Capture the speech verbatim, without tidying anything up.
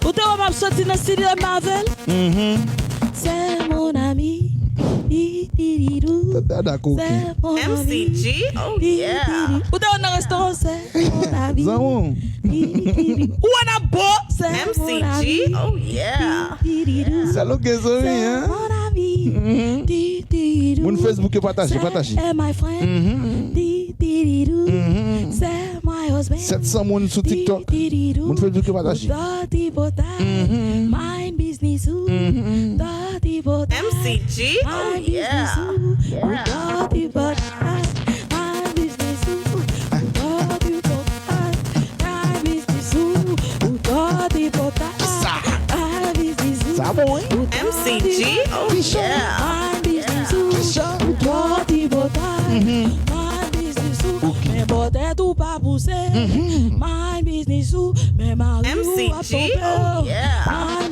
Ou te wè m ap soti nan studio m avè l? Mhm. C'est mon ami. Di, di, di, dou. Dada koken. C'est mon ami. M C G? Oh Di, yeah. di, di. Ou te wè nan restoran, c'est mon ami. Zanmi. Di, di, di. Ou wè n ap bo, c'est M C G? mon ami. Oh yeah. Di, di, di, dou. Sa lou gen zanmi, C'est hein? mon ami. Mhm. Di, di, di, dou. Moun Facebook yo pataje, pataje. C'est my friend. Mhm. Di, di, di, dou. Mhm. C'est my husband. Sèt san moun sou TikTok. Di, di, di, dou. Moun Facebook yo pataje. Dòti bòta. Mhm. Mind business ou. Mhm. Dòti bòta. M C G? Oh Mind business yeah. ou. Dòti bòta. Mind business ou. Dòti bòta. Mind business ou. Dòti bòta. Sa. Mind business ou. Sa bon, wi. M C G? Oh yeah. Mind business ou. Kisa? Dòti bòta. Mhm. Mind business ou. Ok. Men bòtèt ou pa pouse. Mhm. Mind business ou. Men mari ou ap M C G? twonpe Oh w. yeah. Mind